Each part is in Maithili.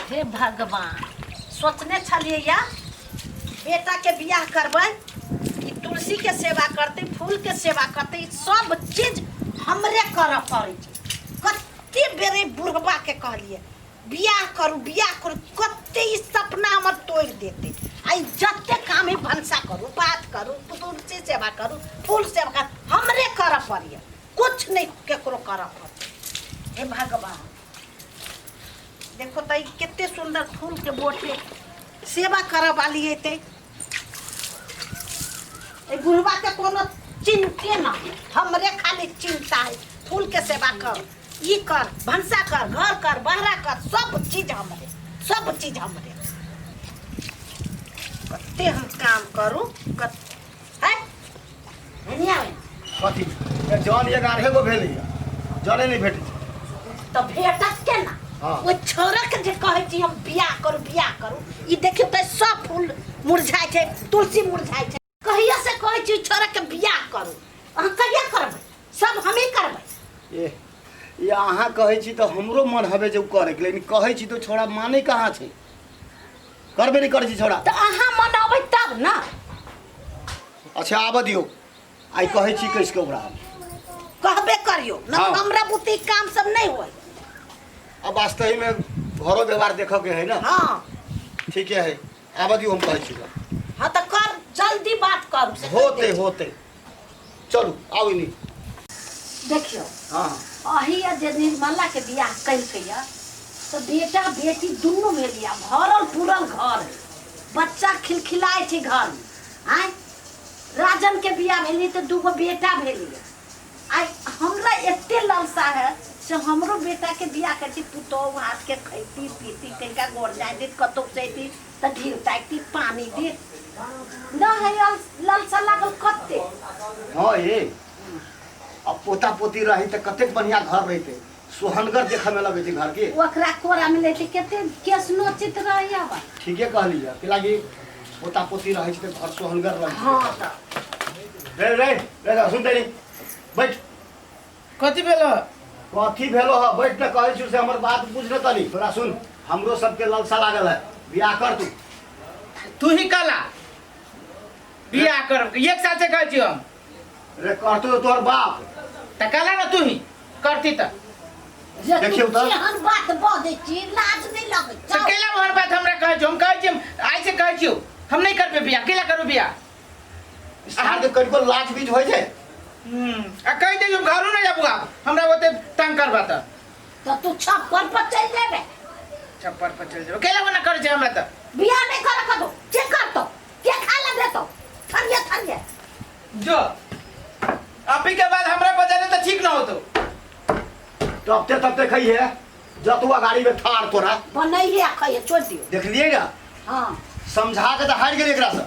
हे भगवान, सोचने छलियै या बेटाके बियाह करबै, ई तुलसीके सेवा करतै, फूलके सेवा करतै, सब चीज हमरे करऽ पड़ै छै। कते बेर एहि बुढ़बाके कहलियै बियाह करू बियाह करू, कते ई सपना हमर तोड़ि देतै। आ ई जते काम है, भनसा करू, भात करू, तुलसी सेवा करू, फूल सेवा करू, हमरे करऽ पड़ैए, कुछ नहि केकरो करऽ पड़तै। हे भगवान, देखो तऽ ई कते सुन्दर फूलके बोट है, सेवा करऽ वाली हेतै। एहि बुढ़बाके कोनो चिन्ते न है, हमरे खाली चिंता है। फूलके सेवा कर, ई कर, भनसा कर, घर कर, बहरा कर, सब चीज हमरे, सब चीज हमरे। कते हम काम करू कत है एनी आवे। कथी ए, जन 11 गो भेलैया, जने नहि भेटै छै। तऽ भेटत केना? हाँ। ओहि छौड़ा के जे कहै छी हम बियाह करू बियाह करू, ई देखियौ तऽ सब फूल मुरझाइ छै, तुलसी मुरझाइ छै। कहिया से कहै छी छौड़ा के बियाह करू, अहाँ कहिया करबै? सब हमही करबै। ए, ई अहाँ कहै छी तऽ हमरो मन हवे जे उ करैके, लेकिन कहै छी तऽ छोड़ा मानै कहाँ छै, करबे नहि करै छै छोड़ा। तऽ अहाँ मनाबै तब ने। अच्छा आबऽ दियौ, आइ कहै छी कसि कऽ ओकरा हम। कहबे करियौ न। हाँ। हमरा बुते ई काम सब नहीं होय। अब वास्तव में घरो व्यवहार देखऽ के है ना। हाँ। ठीके है, आबऽ दियौ, हम कहै छी ओकरा। हाँ तऽ कर, जल्दी बात करू से कहि होते दै छी। होते, चलू आउ इनी। देखियौ। हाँ। अही जे निर्मला के बियाह केलकै तऽ बेटा बेटी दुनू भेलिया, भरल पूरल घर है, बच्चा खिलखिलाइ छै घर में। आँय, राजन के बियाह भेली तऽ दूगो बेटा भेली। आइ हमरा एते ललसा है से हमरो बेटा के बियाह करै छी, पुतोहु हाथ के खैती पीती, कनिका गोर जाय देत, कतौ से अयती तऽ ढील ताकती, पानी देत न है। ललसा लागल कते। हाँ ये, अब पोता पोती रही तऽ कतेक बढ़िया घर रहिते, सोहनगर देखऽ में लगै छै घर के। ओकरा कोरा में लेके कते केस नोचित रहैया बा। ठीके कहली है, कैलाकि पोता पोती रहै छै तऽ घर सोहनगर लगै छै। हाँ तऽ। रे रे रे, सुन तेरी, बैठ। कथी भेलो? कथी भेलो है, बैठ न, कहै छी से हमर बात बुझ न तनी। तोरा सुन, हमरो सबके ललसा लागल है, बियाह कर तू। तू ही कला बियाह कर, एक साल से कहै छी हम। रे करतो तो तोहर बाप। त कला ना तू ही करती त। जे देखियौ तू तऽ। केहन बात बजै छी, लाज नहि लगै त छौ? केला ओहन बात हमरा कहै छौ? हम कहै छी, आइ से कहै छियौ, हम नहीं करबे बियाह। केला करू बियाह? अहाँके कनिको लाज बीज होइ छै? आ कहि दे हम घरो नहीं जाबू आब, हमरा ओते तंग करबा त। तऽ तू छप्पर पर चलि जेबे? छप्पर पर चलि जेबे केला ओना करै छै हमरा त। बियाह नहि करऽ कतौ के करतौ, के खाय लए देतौ थरिये थरिये? जो अभी के बाद हमरा बजाने तो ठीक ना होतो। तबते तबते खइहे जतुआ गाड़ी में ठार तोरा। बनैहे आ खइहे, छोड़ि दियौ। देखलियै ना? हाँ। समझा के तऽ हारि गेलै एकरा से,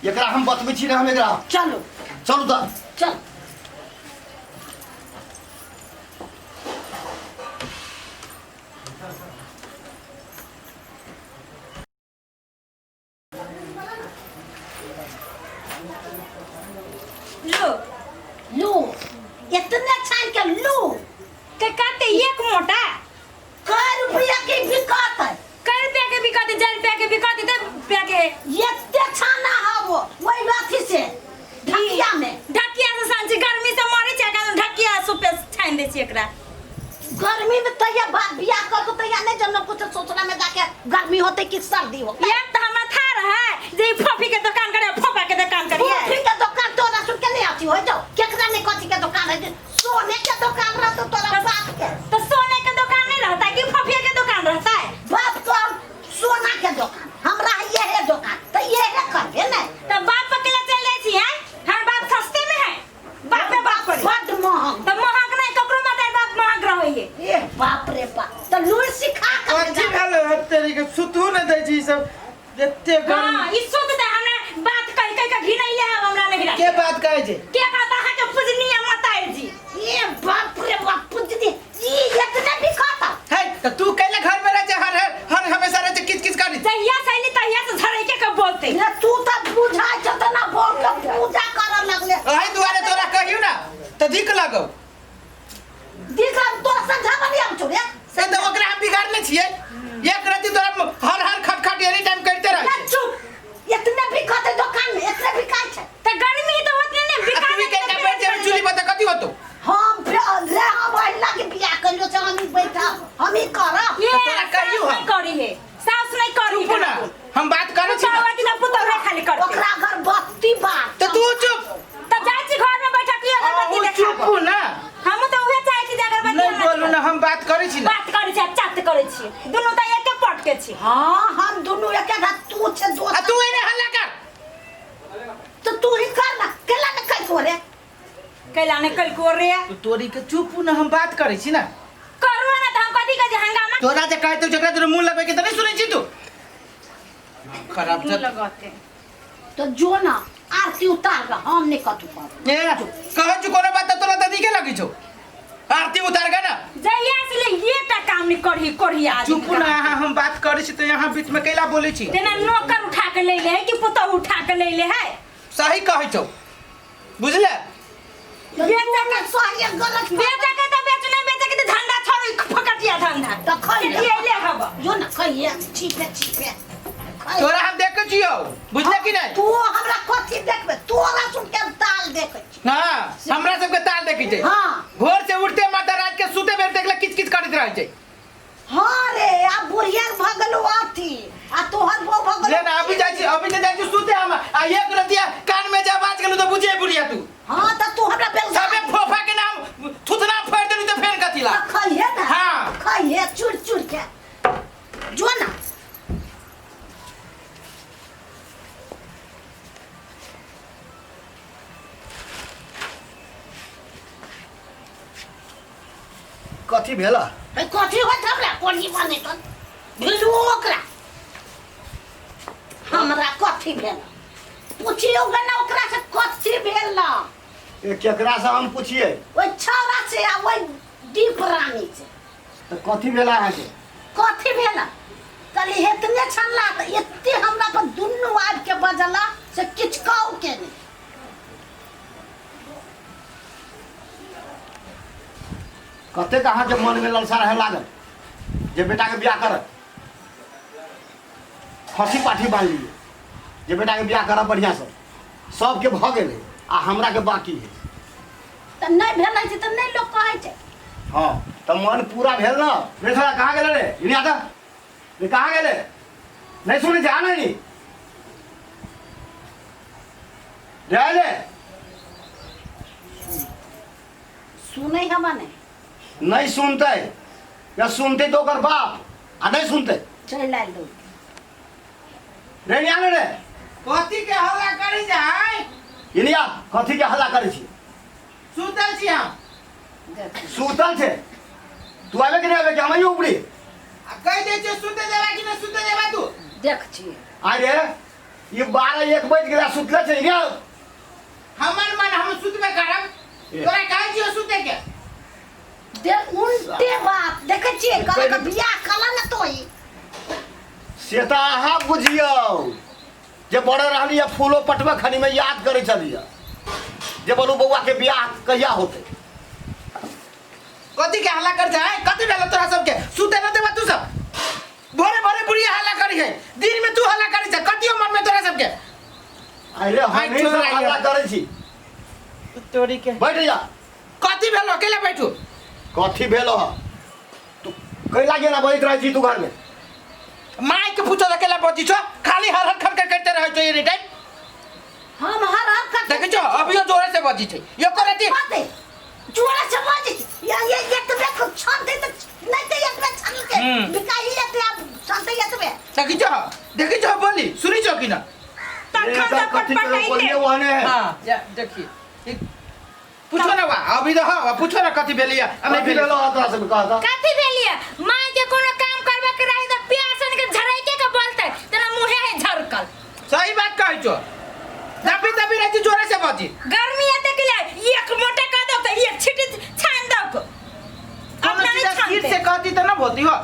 एकरा हम बतबै छी ना हम एकरा। चलू। चलू तऽ। चल। लो। लू, इतने छान के लू। के कहते एक मोटा। कै रुपया के बिकत है? कै रुपया के बिकत? 1 रुपया के बिकत, दे रुपया के। एते छाना है वो वही अथी से ढकिया में। ढकिया से सान छी, गर्मी से मरे छै, एकरा ढकिया सुपे छान दे छी एकरा। गर्मी में तैया बाप बियाह कर के तैया नहीं जनो कुछ सोचना में जाके गर्मी होते कि सर्दी होते। एक तो हमरा था रहा जे फफी के दुकान करे, फफा के दुकान करिए। फफी के दुकान तोरा सुन के नहीं आती हो जाओ, केकरा नहीं कथी के दुकान है, सोने के दुकान रहतो तोरा बाप के। तो सोने के दुकान नहीं रहता कि फफी के दुकान रहता है? बाप तो सोना के दुकान, हमरा ये है दुकान तो ये है करबे नहीं। तो बाप अकेला चल जाय छी हैं, हमर बाप सस्ते में है। बाप रे बाप करे। बड महंग। तो महंग नहीं, ककरो माता बाप महंग रहे है। ए बाप रे बाप, तो लूर सिखा के कथी भेल है तेरी के सुतू न दै छी ई सब एते गर्मी। हां, ई सुत दे, हमरा बात कह कह के घिनैले है, हमरा नहीं रखे। के बात कहै छै? के कहता है के पूजनीय माता जी? ए बाप रे बाप, पूजनी ई इतने बिकाता है त तू कैले घर में रह छै, हर हर हर हमेशा रह छै किच किच करी। जहिया सैली तहिया से झरै के के बोलते। ने तू त बुझा छ त ना बोल के पूजा करऽ लगले। एहि दुआरे तोरा कहियो ना त दिक लगौ। दिक लग तोरा समझाबऽ नहीं आबै छौ रे। से त ओकरा हम बिगाड़ने छियै, एक रति हम ही करब। ये तोरा कहियो सास हम। नहीं करी है, सास नहीं करी। चुप ना, हम बात करै छी ना। पुतहु पुतहु खाली कर। ओकरा अगरबत्ती बार। तऽ तू चुप। तब जाइ छी घर में बैठा के अगरबत्ती अहूँ देखाबो। चुप ना। हम तऽ उहे चाहै छी जे अगरबत्ती नहीं हमरा बोलू ना, हम बात करै छी ना। बात करै छी आ चात करै छी, दुनू तऽ एके पट के छी। हाँ, हम दुनू एके घा, तू छे आ दोसर। तू एने हल्ला कर। तो तू ही कर ना, केला ने कह रे। कैला ने कल को रे। तू तोरी के चुप ना, हम बात करै छी ना। करू ना तऽ हम कथी कहै छी हंगामा। तोरा जे कहते जकरा तोरा मुंह लगबै के तऽ नहीं सुनै छी तू। खराब मुंह जत। लगते। तो जो ना आरती उतार गा, हम नहीं कथू कर। ए कहै छी कोनो बात तऽ तोरा दादी के लगै छौ। आरती उतार गा ना। जहिया से ले एकटा काम नहीं करही करही आदमी। चुप ना, अहाँ हम बात करै छी तऽ यहाँ बीच में कैला बोलै छी? तेना नौकर उठा के ले ले है कि पुतहु उठा के ले ले है? सही कहै छौ, बुझले? बेचा के सही गलत। बेचा के तऽ बेच, नहीं बेचे के तऽ धंधा छोड़, फकटिया धंधा। तो खइ ले ले हब। जो ना खइए, छिपे छिपे खइ। तोरा हम देखै छियौ, बुझले कि नहीं? तू हमरा कथी देखबे? तोरा सुन के ताल देखै छी। हाँ, हमरा सबके ताल देखै छै। हाँ। भोर से उठते माता रात के सुते बेर देखले किच किच करैत रहै छै। हाँ रे, आ बुढ़िया भऽ गेलौ अथी आ तोहर बहू भऽ गेलौ। ले ना, अभी जाइ छी, अभी तऽ जाइ छी सुते हम, आ एक रतिया कान में जे आवाज गेलौ तऽ बुझिए बुढ़िया तू। हाँ, तऽ तू हमरा बेल सबे फोफा के नाम थुथना फोड़ि देलु तऽ फेर कथी ला? खइहे ना। हाँ। खइहे चुर चुर के, जो ना। कथी भेला? ए, कथी होइत हमरा? कोनी बने तो भिलू ओकरा। हमरा कथी भेल पुछियौ गे ना ओकरा से, कथी भेल ना? ए, केकरा से हम पुछिए? ओहि छौड़ा से आ ओहि दीप रानी से। तऽ कथी भेला अहाँके? कथी भेल कहली, एतने छल्ला तऽ एते हमरा पर दुनू आबि के बजला से किछु कहू के नहि। कतेक अहाँके मनमे ललसा रहे लागल जे बेटाके बियाह करत, खसी पाठी बान्हि लियै जे बेटाके बियाह करब बढ़िआँसँ, सबके भऽ गेलै आ हमराके बाँकी है। तऽ नहि भेलै छै तऽ नहि लोक कहै छै। हँ, तऽ मन पूरा भेल ने? रे छोड़ा, कहाँ गेलै रे? इने आ तऽ। रे, कहाँ गेलै? नहि सुनै छै? आ नहि रे, रे। सुनै हवा नहि। नहि सुनतै या सुनतै तऽ ओकर बाप आ नहि सुनतै। चलि आयल दौड़। रे, इने आ ने रे। कथी के हल्ला करै छै? इने आ, कथी के हल्ला करै छी? सुतल छी हम। सुतल छै? तू आबे कि नहि आबे कि हम आइयो उपरी? आ कहि दै छियै सुते देबा कि नहि सुते देबा तू? देख छियै। अरे, ई 12-1 बजि गेलै, सुतले छै। इने आ। हमर मन, हम सुतबे करब। ए। तोरा कहै छियौ सुते के। दे उल्टे बात देखै छियै, कहलक बियाह कला ने तोही। से तऽ अहाँ बुझियौ जे बड़े रहलियै, फूलो पटबै खनीमे याद करै छलियै जे बोलू बौआके बियाह कहिया होतै। कथी के हल्ला कर छै? कथी भेल तोरा सबके? सुते न देबा तू सब? भोरे भोरे बुढ़िया हल्ला करी है, दिन में तू हल्ला करी छै, कथियो मन में तोरा सबके? अरे, हमही सब हल्ला करै छी। तोरी के। बैठ जा। कथी भेल? अकेला बैठू। कथी भेल ह? तू कैला गेला बजैत रहै छी तू घरमे? माय के पूछो, अकेला बजी छो, खाली हर हर खर करते रहै छो एनी टाइम। हम हर हर कर देखै छो, अभियो जोरे से बजी छै यो करती। कथी जोरे से बजै छी? या ये एतबे छनतै तऽ नहि तऽ एतबे छनलकै। बिकाही एतबे आब छनतै एतबे। देखै छो, देखै छो, बोली सुनै छो कि ना? तखन तऽ कथी पटपटाइते। बोलिए ओहने। हां, या देखिए, पूछो ना वा अभी तो, हाँ, पूछो ना कथी भेलैया आ नहि कथी भेलै। भेल ह तोरा सबके कह तऽ? कथी भेलिए? माय के कोनो काम करबे के रही तऽ प्यासन के झरैके के बोलते तेना मुहे है झरकल। सही बात कहै छो, दबी दबी रहै छी, जोरे से बजी। गर्मी एते के लिए एक मोटा कह दो तऽ एक छिटी छान दो कोनो अपना चीज नहीं स्थिर से छानते। कहती तऽ ना होती हो।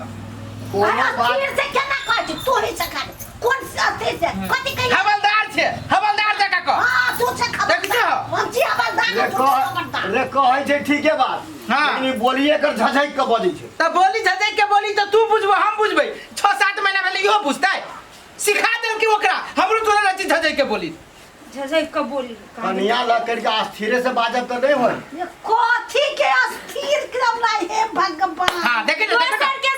कोनो अरे बात स्थिर से केना कहै छी? तू ही से खाली कोन अथी से कथी कहिए? हवलदार छे, हवलदार जकाँ कह। हाँ, तू से खबर। देखै छहो? हम छी हवलदार, रे तू कह छी खबरदार। रे, कहै छै ठीके बात। हाँ। लेकिन ई बोलिए कर झझकि के बजै छै। तऽ बोली झझकि के बोली तऽ तू बुझबो, हम बुझबै? 6-7 महीना भेलै, इहो बुझतै? सिखा देल कि ओकरा हमरो तोरा रहै छै झझकि के बोली। झझक के बोली। कनिया लऽ करके स्थिरे से बाजब तऽ नहि होय। ये कथी के अस्थिर करवला, हे भगवान! हाँ, देखै ने, देखै ने। दोसर के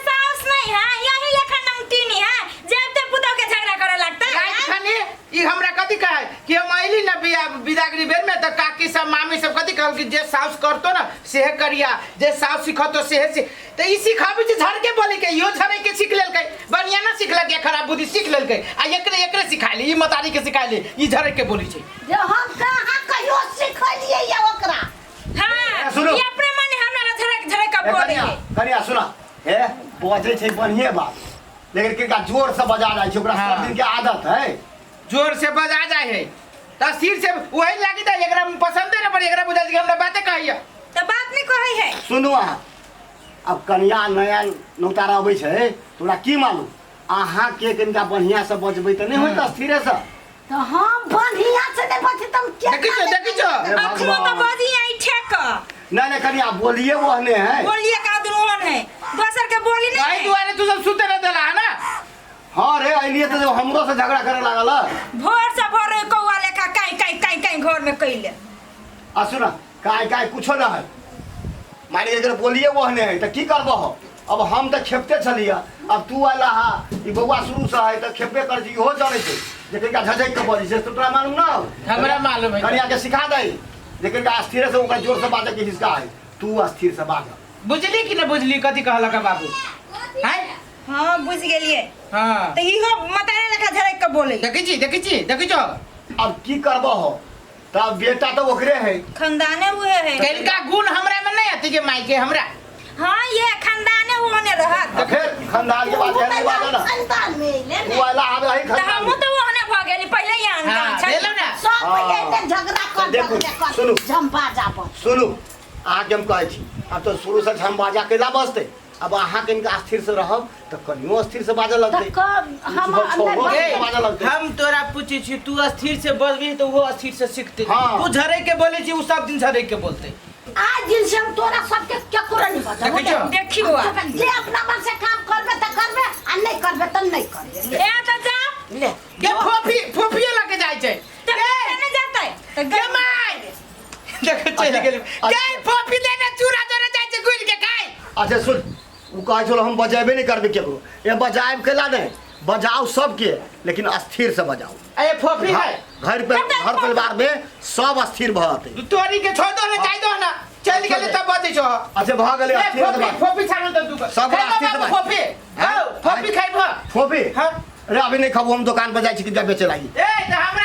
करिया जे सास सिखतो सेहे से त ई सिखाबै छै झड़ के बोले के इहो झड़े के सीख लेलकै बढ़िया ना सिखलक या खराब बुद्धि सीख लेलकै आ एकरे एकरे सिखाइली ई मतारी के सिखाइली ई झड़े के बोली छै जे हम कहाँ कहियो सिखलियै या ओकरा हां सुनू। ई अपने मने हमरा लग झड़क झड़क के ए, बोले कनिया कनिया सुना हे बजै छै बढ़िए बात लेकिन किनका जोर से बजा जाइ छै ओकरा हाँ। सब दिन के आदत है जोर से बजा जाए है त सिर से वही लागी त एकरा पसंदे न पड़े एकरा बुझा छै कि हमरा बाते कहैया त बात नहीं कहै है सुनू अहाँ अब कनिया नया नौतारा अबै छै तोरा की मालूम अहाँ के कनिका बढ़िया से बजबै तऽ नहि होइत स्थिरे से तऽ हम बढ़िया से नहि बजै तऽ हम के देखै छो देखै छो हे अखनो तो भगवान। बजी आई ठेक नहीं नहीं कनिया बोलिए ओहने है बोलिए का दुनू ओहन है दोसर के बोली नहीं एहि है। दुआरे तू सब सुते न देला है ना हाँ रे अलिए तऽ जब हमरो से झगड़ा करे लागल है। भोर से भोर कौआ लेखा काई काई काई काई घर में कैले आ सुन काय काय कुछो न है मानि के बोलिए ओहने है तऽ की करबह अब हम तऽ खेपते छलियै अब तू आयल हा ई बौआ शुरू से है तऽ खेपबे कर छी इहो जानै छै जे कनिका झझकि के बजै छै तोरा मालूम न हौ? हमरा मालूम है। कनिया के सिखा दे जे कनिका स्थिर से ओकरा जोर से बाजऽ के हिसका है तू स्थिर से बाज बुझली कि न बुझली कथी कहलक बाबू हैं हाँ बुझ गेलिए हाँ तो इहो मतारे लेखा झड़क के बोले देखै छी देखै छी देखै छो अब की करबह तब बेटा तऽ ओकरे है खानदाने उहे है कनिका गुण हमरा में नहीं आती के माई के हमरा हाँ ये खानदाने ओने रहत आ फेर खानदान के बात है बात ना खानदान में अइले तू ने आयला आबे है तो खानदान हमहूँ में। तो ओहने भऽ गेली पहिले ही हाँ, आन छल भेलौ ना सब हाँ। एते झगड़ा कर देखू, कर सुनू। झम्पा जाब सुनू अहाँके हम कहै छी आब तऽ शुरू से झमबाजा कैला बजतै अब अहाँ कनिका स्थिर से रहब तऽ कनियो स्थिर से बाजऽ तऽ लगतै कब हम छौ- नहि ए, बाजऽ लगतै। हम तोरा पूछै छी तू स्थिर से बोलबी तऽ ओहो स्थिर से सीखते हाँ। तू झरे के बोलै छी उ सब दिन झरे के बोलते आज दिन से हम तोरा सबके केकरो नहीं बजबो देखै छौ? देखी बौआ। जे अपना मन से काम करबे तऽ करबे आ नहि करबे तऽ नहि करबे ए तऽ जा ले के फोफी फोफियो लगे जाइ छै तऽ ए, नहि जातै तऽ के माय देखो चलि गेल अच्छा। के फोफी लेने चूड़ा जोरे जाइ छै गुड़ के खाय अच्छा सुन ओ कहै छलो हम बजेबे नहि करबै केकरो ए बजायब केला नहि बजाउ सबके लेकिन स्थिर से बजाउ अरे फोफी है घर पर घर परिवार में सब स्थिर भऽ जेतै तोरी के छोड़ दो ने जाइ दो ना चलि गेलै तब बजै छौ अच्छा भऽ गेलै ए, स्थिर से फोफी बात। फोफी छानू तऽ तू सब खैबो स्थिर से बाबू बात। फोफी हैं? हौ फोफी खैबो फोफी हाँ। अरे अभी नहीं खाबू हम दुकान पर जाइ छी कितना बेचे लागी ए तऽ हमरा